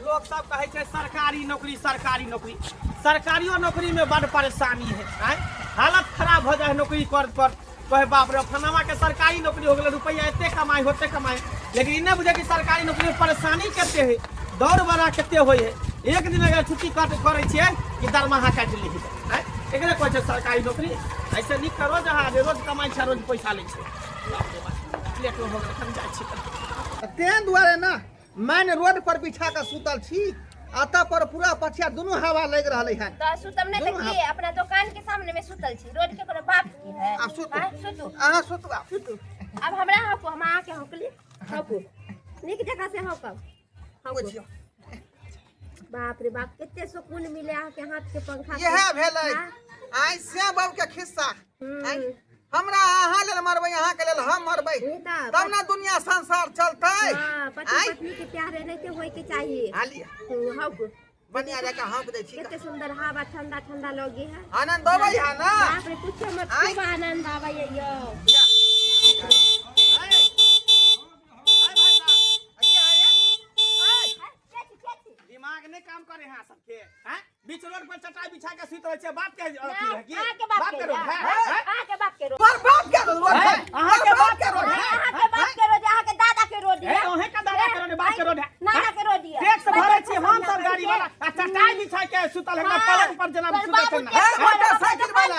लोग सब कहै छै सरकारी नौकरी, सरकारी नौकरी। सरकारियो नौकरी में बड़ परेशानी है, आँय? हालत खराब हो जाए है नौकरी कर कर। कहे बाप रे, फलाना के सरकारी नौकरी हो गेलै, रुपया एते कमाई होते कमाई, लेकिन ई नहि बुझे कि सरकारी नौकरी में परेशानी कते है, दौड़ बड़ा कते होइ है। एक दिन अगर छुट्टी कट करै छियै कि दरमाहा काटि ली है, आँय? एकरे कहै छै सरकारी नौकरी। ऐसे नीक करो जहाँ जे रोज कमाइ छै, रोज पैसा लै छै। बाप रे बाप, लेट हो गेलै, हम जाइ छी। तें दुआरे ने मैन रोड पर बिछा के सुतल छी, अतः पर पूरा पछिया दुनू हवा लागि रहलै हन। तऽ सुतब नहि तऽ दुनू की? अपना दुकान के सामने में सुतल छी, रोड के कोनो बाप की है? आब सुतू। हाँ, सुतू। अहाँ सुतू आब। सुतू। अब हमरा हौकू, हम अहाँके हौकली। हौकू नीक जगह से, हौकब, हौकू। बुझियौ। बाप रे बाप, कते सुकून मिले अहाँके हाथ के पंखा से। इएह भेलै हाँ? आइ से बाबू के खिस्सा। हम्म। आँय, हमरा अहाँ लेल मरबै, अहाँ के लेल हम मरबै, ई तऽ तब ने दुनिया संसार चलतै। हाँ, पति आँय? पत्नी के प्यार एनाहिते होय के चाहिए। आ लिअ। हौकू। बढ़िया जकाँ हौक दै छी। कते सुंदर हवा ठंडा ठंडा लगे है। आनंद अबै है ना? बाप रे, पूछो मत। आँय? खूब आनंद आबै है यौ। या। दिमाग नहीं काम करे है सबके हैं? बीच रोड पर चटाई बिछा के सुत रहे छे, बाप के अथी है की? अहाँके बाप बाप के के रोड है, हाँ, हैं? अहाँके बाप के रोड। पर बाप के रोड है। अहाँ के बाप के रोड है। अहाँके बाप के रोड, अहाँके दादा के रोड। ए, अहें के दादा के रोड, बाप के रोड है। नाना के रोड है। टैक्स भरे छी हम सब गाड़ी वाला, आ चटाई बिछा के सुतल है पलंग पर, जना सुतल छै ना। ए, मोटरसाइकिल वाला,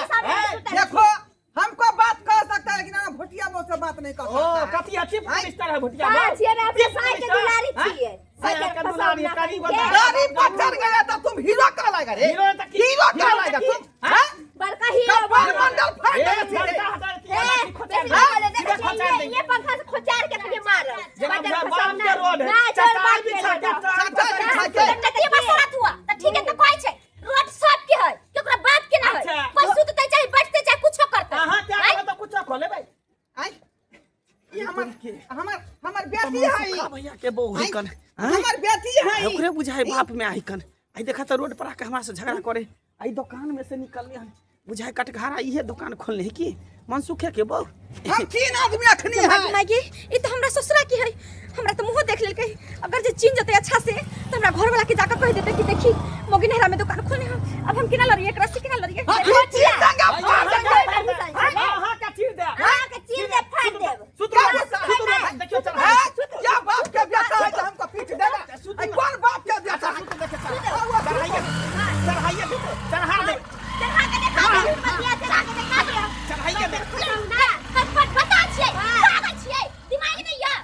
देखो, हमको बात कर सकता है लेकिन अहाँ भुटिया मुँह से बात नहीं कर ओ सकता है। कथी है? चीफ मिनिस्टर है भुटिया? कहाँ छियै रे? अपने चीफ साई के मिनिस्टर, दुलारी हैं? छियै। साई के दुलारी, करीब गाड़ी पर चढ़ गया तो तुम हीरो कहलाएगा रे। हीरो तो की? हीरो कहलाएगा की? तुम, हैं? बड़का हीरो। कपाल मंडल फाड़ ए, देगा सीधे। बड़का हटा के ए, लाठी खोचार बेसी दे। नहीं बोले, देखै सीधे छियै, खोचार ये देंगे। ये पंखा से खोचार के खाली मारब। जेना बजर बाप खसाउ के रोड है। ना, जोर चटाई बाप के बिछा रोड के है। चटाई बिछा के। तऽ के बसरत हुआ तऽ ठीक है, तऽ कहै छै रोड सब के है, केकरो बाप के ना है। अच्छा। कोई सुतते चाहे बैठते चाहे कुछो करते। अहाँ क्या आँय? करब तऽ कुछो खोलेबै। आँय, ई हमर हमर हमर बेटी है ई। भैया के बहू है कन। हमर बेटी है ई। ओकरे बुझाइ बाप में आई कन। आई देखा तऽ रोड पर आके हमरा से झगड़ा करे। आई दुकान में से निकलले हन, बुझाइ कटघारा इहे दुकान खोलने है की मनसुखे के बहू। हम तीन आदमी अखनी है। मागी मागी, ई तो हमरा ससुरा की है, हमरा तो मुंह देख लेलकै। अगर जे चिन्ह जतै अच्छा से तो हमरा घर वाला के जाकर कह देते कि देखी मोगी नहरा में दुकान खोलने हम। अब हम केना लड़िए एकरा से, केना लड़िए? हम चीर देंगे, फाड़ देंगे। अहाँ के चीर दे। अहाँ के चीर दे, फाड़ देब। सुतरू, सुतरू, देखियो चल। हैं? क्या बाप के बेटा है जो हमको पीट देगा? ऐ, कौन बाप के बेटा है? चढ़ाइए, चढ़ाइए, चढ़ा दे। चढ़ा के देखा दे, बतिया चढ़ा के देखा दे। चढ़ाइए दे। ना, फटफट बता छियै, पागल छियै, दिमाग नहीं या।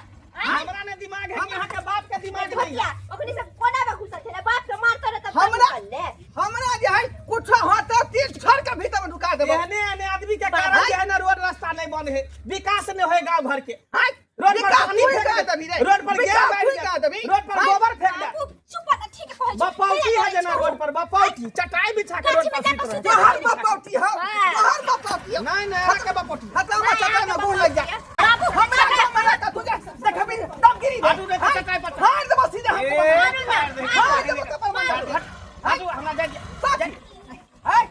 हमरा ने दिमाग है कि अहाँ के बाप के दिमाग नहीं है? भतिया, ओकनी सब कोना में घुसल छलै, बाप के मारतो रहे तब हमरा- निकलले। हमरा जे है कुछ होता तीर छोड़ के भीतर में ढुका देबो। एहने एहने आदमी के कारण जे है ना रोड रास्ता नहीं बने है, विकास नहीं होए गांव घर के। हैं? रोड पर विकास पानी तू ही फेंक कह दे, देबी रे। रोड पर विकास गेल तू बैठ ही कह दे, देबी। रोड पर हैं? गोबर फेंक दे। बाबू चुप त ठीक कहै छी। बपौती है जना रोड पर बपौती, चटाई बिछा के रोड पर गाछी में सुत रहे। तोहर बपौती हो, हाँ। तोहर बपौती हो। नहीं नहीं, अहाँ के बपौती। हटाओ मत, चटाई में गुड़ लग जा। बाबू, हमरा के मरा का तुझे देखबी दमगिरी दे। हटू नहीं तो चटाई पर। हार देबो सीधे हमको। ए, हार देबो कपाल मंडल। हट, हटू, हमरा जाय दिअ। साथ। हैं?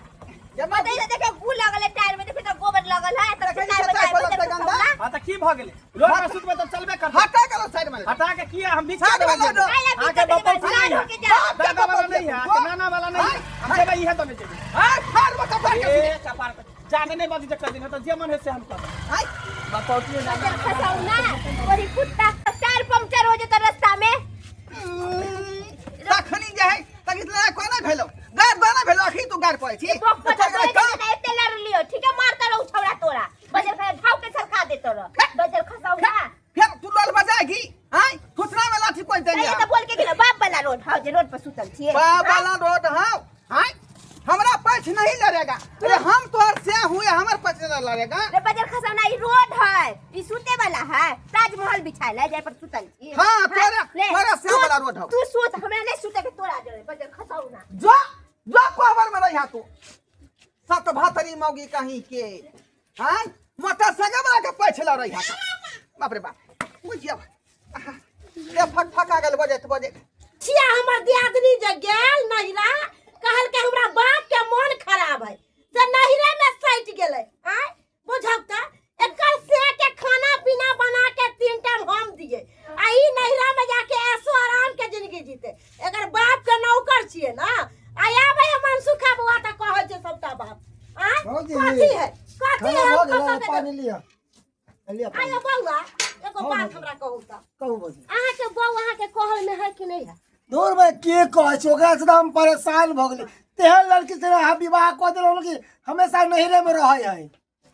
जमा बताइए तो देखियो गू लगल है टायर में, देखियो तो गोबर लगल है, तब देखै टायर छी में चटाई पर बजर लगतै गंदा। खसाउ ना। हाँ तऽ की भऽ गेलै? रोड पर सुतबै तऽ चलबे करतै। हटा करो साइड में। हटा के किया हम बीच साइड में लौटो। अहाँके बपौती नहीं है, होके जाओ। दादा वाला नहीं है, अहाँके नाना वाला नहीं है, हम जेबै इहे दने जेबै। हैं? फाड़ देबो कपाल के सीधे। ए, कपार पे जाने नहीं बजी जकर दिन तो जे मन है से हम करब। हैं? बपौती ना। बजर खसाउ ना, वही कुत्ता टायर पंक्चर हो जेतै रास्ता में। तखनी जे है तखनी लड़ाई कोना भेलो, गार दाना भेलो, अखनी तू गार पड़ै छी। बक पर चल गेलै तो एते लड़लियो, ठीक है, मारता रहू छौड़ा तोरा, बजर खसा घाव के सरका देतो रह। बजर खसाउ ना। फिर तू लोल बजाएगी? हैं? थुथना में लाठी कोई देंगे। ये तो बोल के गेलो बाप वाला रोड हाउ जे रोड पर सुतल छियै। बाप वाला रोड हाउ। हैं? हमरा पैछ नहीं लड़ेगा। अरे हम तोहर से हुए, हमर पैछ नहीं लड़ेगा। रे बजर खसाउ ना, ई रोड है, ई सुते वाला है, ताजमहल बिछायल है जाय पर सुतल छी। हाँ, तोरा- ले, तोरा से वाला रोड हौ। तू सोच, हमरा नहीं सुते के तोरा जरे बजर खसाउ ना। जो जो कोहबर में रहिया तू, सत भातरी मौगी कहीं के। हैं? मोटरसाइकिल वाला के पैछ लड़ै हा। बाप रे बाप, बुझियौ ए फक फक आ गेल बजैत बजैत। छिया हमर दियादनी जे गेल नहिरा, कहलकै हमरा बाप के मन खराब है से नहिरे में सटि गेलै। आँय बुझक तऽ एकर से के खाना पीना बना के 3 टाइम हम दिए, आ ई नहिरा में जाके ऐसो आराम के जिंदगी जीते। एकर छियै ना। आ आबै है मनसुखा बौआ तऽ कहै छै सबटा बात। आँय? भौजी, कथी है कथी खाना है भऽ हम गेलै कतऽ के पानि लिअ लिअ पानि। आयो बौआ, एगो हँ, बात भौजी। हमरा कहू तऽ, कहू भौजी। अहाँके बौआ अहाँके कहल में है कि नहि है? दूर भाई, के कहै छै ओकरा से तऽ हम परेशान भऽ गेली। तेहन लड़की से अहाँ विवाह कऽ देलहुँ कि हमेशा नैहरे में रहै है,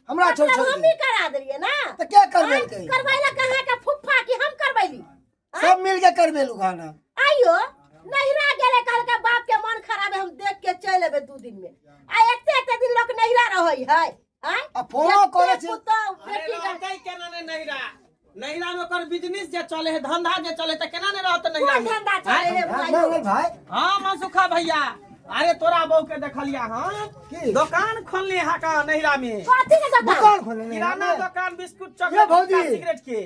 हमरा छोड़ मतलब छोड़ हमही के। करा देलियै ना? तऽ के करबेलकै? करबैला कहाँ के फुफ्फा की हम करबैली? सब मिल के करबेलू खाना। आइयो नहिरा गेलै, कहलकै बाप के मन खराब है, हम देख के चलि एबै 2 दिन में। आ एते एते दिन लोक नहिरा रहै है? आँय? आ फोनो करै छै। पुतहु अरे बेटी के रहतै केना ने नहिरा? नहिरा में ओकर बिजनेस जे चले है, धंधा जे चले, तऽ केना ने रहत नहिरा कोन में? धंधा चले है नहीं भाई? नहीं भाई। हाँ मनसुखा भैया, अरे तोरा बहू के देखलिया हाँ की? दुकान खोलने हा का नहिरा में। कथी के दुकान? दुकान खोलने किराना दुकान, बिस्कुट, ये चॉकलेट, भौजी। गुटखा, सिगरेट के।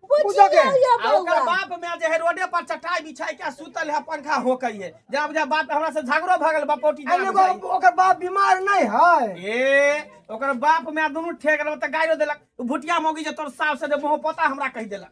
पूजा के। बुझियौ यौ आ ओकर बौआ। बाप में जे है रोडे पर चटाई बिछाई के सुतल है, पंखा होकै है। जेना बुझा बाप हमरा से झगड़ो भऽ गेल बपौटी जेना एने बुझाइ। ओकर बाप बीमार नहीं है। ए ओकर बाप में दुनू ठेक रहल तऽ गाइरो देलक। उ भुटिया मौगी जे तोर साफ से जे मुँह पोता हमरा कहि देलक।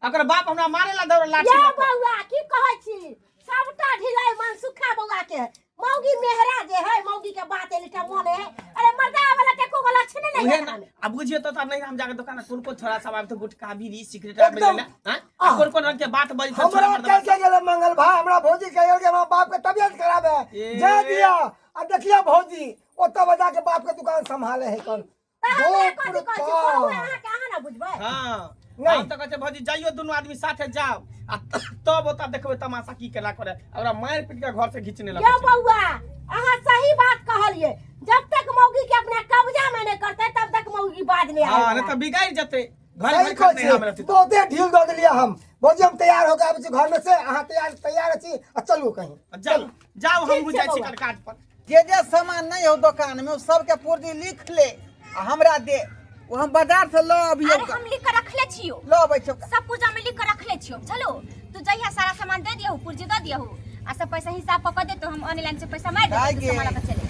ओकर बाप हमरा मारे ला दौड़ लाठी यौ लऽ कऽ। बौआ, की कहै छी? सबटा ढिलाई मनसुखा बौआ के है। मौगी मेहरा जे है, मौगी के बात एलिटा मन है। अरे मर्दा वाला टेको वाला छै ने उहे नहीं ना, में। आ बुझियो तो नहीं हम जाके दुकान में कोन कोन छोरा सब आबे तो गुटखा बीड़ी सिगरेट एकदम। आबे ले हां, आ कोन कोन रंग के बात बजै छै छोरा हमरा मर्दवा। कैसे गेलै मंगल भाई? हमरा भौजी कह गेल कि हमरा बाप के तबियत खराब है, ए। जा दिया। आ देखियो भौजी, ओतऽ बजा के बाप के दुकान संभाले है कल। तऽ हमरा बाप कथी रे कहै छी? बाप। बौआ, अहाँके अहाँ ना बुझबै? हाँ। नहीं। हम तऽ कहै छै भौजी जाइयो, दुनू आदमी साथे जाओ आ तब ओतऽ देखबै तमाशा की केना करे। ओकरा मारि पीट के घर से घिचने यौ लगै छै। बौआ, अहाँ सही बात कहलियै। जब तक मौगी के अपना कब्जा में नहीं करते तब तक मौगी बाज नहीं हाँ, आएगा। नहीं तऽ बिगाड़ि जेतै घर। सही घर कहै नहीं हमरा छी, बहुते ढील दऽ देलियै हम। भौजी, हम तैयार हो के आबै छी घर में से। अहाँ तैयार तैयार छी आ चलू कहीं। जाओ जाओ, ठीक हमहूँ छै जाइ छी बौआ। कर काज पर। जे जे सामान नहीं हो दुकान में, ओ सबके पुर्जी लिख ले आ हमरा दे, ओ हम बाजार से लऽ अबियौ। अरे हम लिख के रखले छियो। लऽ अबै छियौ। सब पूजा में लिख के रखले छियो। चलो तू जहिया सारा सामान दे दियहु, पुर्जी दे दियहु आ सब पैसा हिसाब कऽ के दे तो हम ऑनलाइन से पैसा मार दाइ देबो, तू गे। सामान लऽ के चले।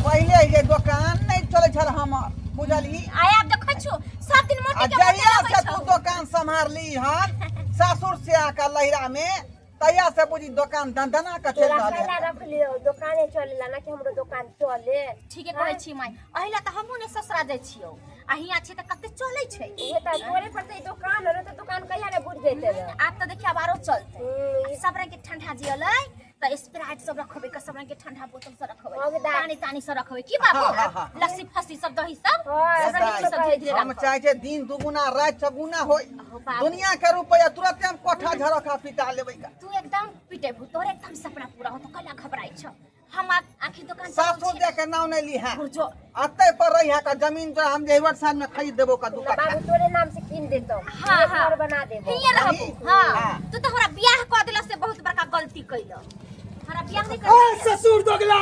पहिले जे दुकान नहीं चलै छल हमर, बुझलही? आय आब देखै छो सब दिन आ मोटी के मोटे जहिया लगै से तू छौ। दुकान सम्हारली हन सासुर से आके लहिरा में, तहिया से बुझी दुकान दनदना के चलि तोरा रहल कैला है। रख लियो दुकाने चलेला ना कि हमरो दुकान चले? ठीके कहै छी माय, एहि ला तऽ हमहूँ ने ससुरा जाइ छियौ आ हियाँ छै तऽ कते चलै छै। उहे तऽ तोरे पर तऽ ई दुकान है, तऽ दुकान कहिया ने बुझ जैते रे। आब तऽ देखिए आब आरो चलतै। हम्म, आब सब रंग के ठंडा जे अलै तऽ स्प्राइट सब रखबै, के सब रंग के ठंडा बोतल सब रखबै, हाँ, दाइ। पानी तानी सब रखबै। की बाबू? हाँ, हाँ, हाँ। लस्सी फस्सी सब, दही सब, हाँ, सब रंग के चीज सब धीरे धीरे हम रखब। चाहे छै दिन दुगुना राति चौगुना होय। हो बाबू। दुनिया के रुपया तुरंते हम कोठा झरखा पिटा लेबै का। तू एकदम पिटेबू, तोरे एकदम सपना पूरा होतो। कैला घबराइ छ? हम आखिर दुकान चलाबै सासुर छियै। दे के नाम नहीं ली है। गुरजो। अते पर रही है का जमीन तो हम जेवर साल में खरीद देबो का 2 ना कट्ठा। बाबू, तोरे नाम से कीन देतौ। हाँ, ये हाँ। घर बना देबो। हिये रहबू। नहीं? हाँ। हाँ। तू तो हमरा बियाह कऽ देला से बहुत बड़का गलती कैल। हमरा बियाह नहीं ए कर। ससुर दोगला,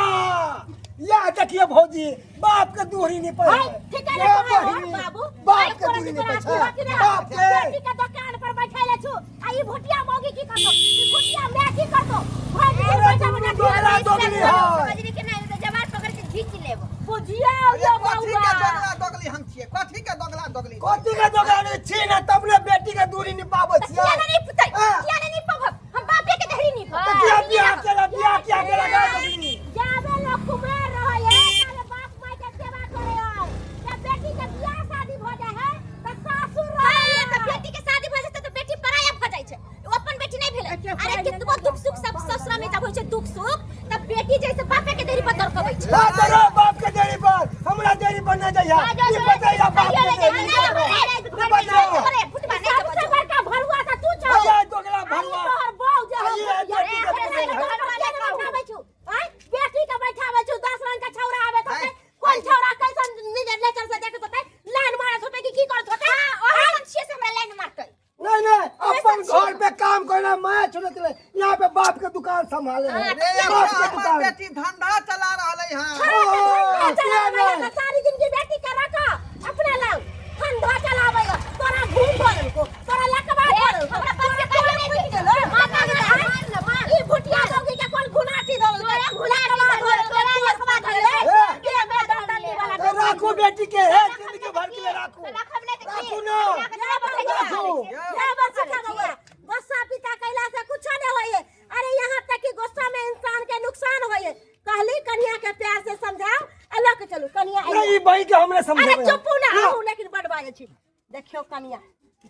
या देखिए भौजी, बाप के दूरी नहीं पड़े। हाय, ठीक है ये रे बहिनी, बाबू। बाप के दूरी नहीं पड़े बाप के। बेटी के दुकान पर बैठैले छु आ ई भुटिया मौगी की करतो? ई भुटिया मैं की करतो? भरि दिन अरे बैठा दुनू बैठा दोगला दोगली है। समझली कि नहीं? तऽ जवार पकड़ के घींच लेबो। बुझियौ अरे यौ कथी के बौआ। दोगला दोगली हम छियै? कथी के दोगला दोगली? कथी के दोगला नहीं छी ने तब ने बेटी के दूरी नहीं पाबै तऽ छियै। किया नहीं पुतै? हाँ। किया नहीं पभब? हम बापे के दहरी नहीं तऽ किया बियाह केला? बियाह किया केला गा दोगली? जाबे लोग कुमार रहै है ताबे बाप माय के सेवा करे है। जब बेटी के बियाह शादी भऽ जाइ है तऽ सासुर रहै हाँ, है। तऽ बेटी के शादी भऽ जेतै तऽ बेटी पराया भऽ जाइ छै। ओ अपन बेटी नहि भेलै। अरे कितबो दुख सुख सब ससुरा में जब होइ छै दुख सुख तऽ बेटी जैसे बापे के देरी पर दौड़कबै छै। ला तो रो बाप के देरी पर, हमरा देरी पर नहीं जाइया। ई बतैया बाप के देरी पर। ई बतैया। अरे फुटबा नहीं सबसे बड़का भरुआ तऽ तू छौ। अरे दोगला आ ई भरुआ। तोहर बहू जे आ ई हम बेटी के अरे पुतोहु है। के ने बैठाबै छु? आँय, बेटी के बैठाबै छु, 10 रंग के छौरा आबै होतै। आँय, कोन छौरा कैसन नेचर से देखैत होतै, लाइन मारैत होतै कि की करैत होतै? हाँ, ओहे हम छियै से हमरा लाइन मारतै। नहीं नहीं, अपन घर पे काम करना माया छोड़े के यहाँ पे बाप के दुकान संभाले है। रे बाप के अपन दुकान। बेटी धंधा चला रहलै हन। ओ, धंधा किया चलाबै नहीं? है, सारी जिंदगी बेटी के रख अपना लग, धंधा चलाबै है। तोरा घूम भरल को, तोरा लकवा भरल को, हमरा पास तोरा के कहियो फुटि नहीं गेलो। माता के मार ल, मार। ई भुटिया मौगी के कोन घुनाटी धरल तोरा घुनाटी धरल, तोरा लकवा धरल। ए, के में दंदनी वाला तो राखू बेटी के, हे जिंदगी भर के लिए राखू। रखब नहि तऽ की? राखू ना। हमरा के राखू। ये बस सिखा बउआ, गुस्सा पिता कैला से कुछो नहीं होइए। अरे यहाँ तक कि गुस्सा में इंसान के नुकसान बही के हमरे अरे समझेबै चुपू ना अहूँ लेकिन बड बाजै छी। देखियौ कनिया,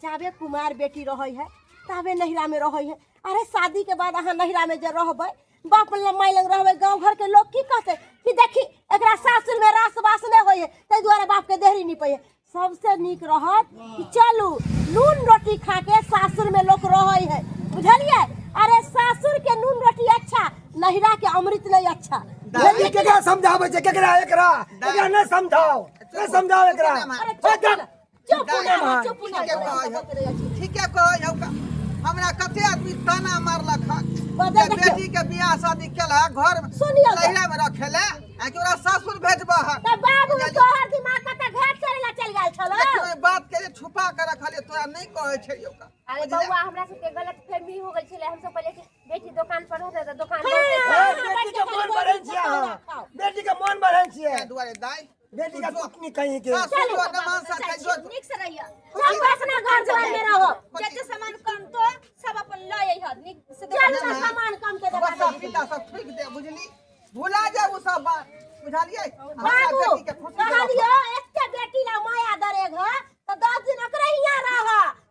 जाबे कुमार बेटी रहै है ताबे नहिरा में रहै है। अरे शादी के बाद अहाँ नहिरा में जे रहबै, बाप लग माय लग रहबै, गाँव घर के लोग की कहतै कि देखी एकरा सासुर में रास बास नहि होइ है, ताहि दुआरे बाप के देहरी निपै है। सबसे नीक रहत कि चलू नून रोटी खा के सासुर में लोग रहै है, बुझलियै? अरे सासुर के नून रोटी अच्छा, नहिरा के अमृत नहीं अच्छा। दादी केकरा समझाबै छै? केकरा? एकरा एकरा नहि समझाओ, नहि समझाओ एकरा। अरे चुप ना, चुप ना, चुप ना। ठीके कहै हौ, ठीके कहै हौ। हमरा कते आदमी ताना मारलक हन बदल जे देखियौ। बेटी के बियाह शादी केला घर में सुनियौ तऽ। नैहरा में रखेले आ कि ओकरा सासुर भेजबह हन। तऽ बाबू तोहर दिमाग कतऽ घाट चढ़े ला चल गेल छलो? देखियौ, एहि बात के जे छुपा के रखलियै तोरा नहि कहै छै यौ का। अरे बौआ, हमरा सबके गलत फहमी हो गेल छलै। हम सब कहलियै कि बेटी दुकान पर रहतै तऽ दुकान हाँ। रहतै। बेटी के मोन बढ़ै छियै अहाँ, बेटी के मोन बढ़ै छियै। ताहि दुआरे दाइ बेटी के कुटनी कहीं के सासुर जो न मान सकै जो नीक से रहिए। चलू अपना घर द्वार में रहो। जते सामान कम तो सब अपन लऽ अइह नीक से। चलू ना, सामान कम के दबा बच्चा दे। पिता सब ठुकि दे, बुझली? भुला जाए ओ सब बात, बुझलियै? हमरा बाबू बेटी के खुशी के कहलियो एते बेटी ला माया दरेग ह तो 10 दिन ओकरे हियां रह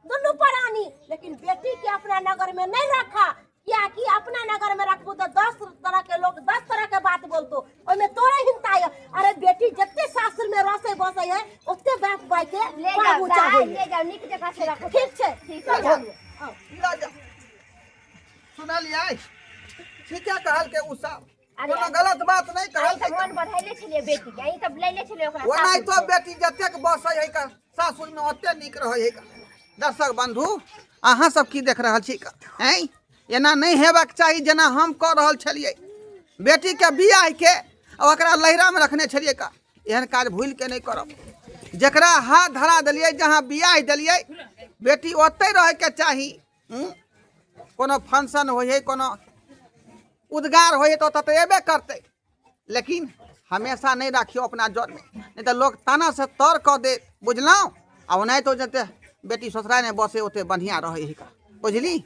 दुनू प्राणी, लेकिन बेटी के अपना नगर में नहीं रखा, कियाकि अपना नगर में रखबू तो 10 तरह के लोग 10 तरह के बात बोलतो, ओहिमे तोरे हिंता है। अरे बेटी जते सासुर में रसे बसे है ओते बाप भाई के ले जाओ बाबू दाइ, चाहे। ले जाओ, नीक जगह से रखो। ठीक छै, ठीक चल छै। जाउ। आउ। लऽ जाउ। सुनलियै? ठीके कहलकै ओ सब, अरे कोनो गलत बात नहि अहीं तऽ कहलकै। मोन बढ़ैले छलियै बेटी के, अहीं तऽ लैले छलियै ओकरा ओनाहितो सासुर से। बेटी जतेक बसै है का सासुर में ओते नीक रहै है का। दर्शक बंधु, अहाँ सब की देख रहल छी का? हैं, एना नहि हेबाक चाही जेना हम कऽ रहल छलियै। बेटीके बियाह के आ ओकरा लहिरामे रखने छलियै का। एहन काज भूलि के नहि करब। जकरा हाथ धरा देलियै, जहाँ बियाह देलियै, बेटी ओतहि रहैके चाही। हूँ? कोनो फंक्शन होइ है, कोनो उद्गार होइ है तऽ ओतऽ तऽ एबे करतै, लेकिन हमेशा नहि राखियौ अपना जरमे, नहि तऽ लोक ताना से तर कऽ देत, बुझलहुँ? आ ओनाहितो जते बेटी ससुराल नहि बसे ओते बढ़िआँ रहै है का, बुझली?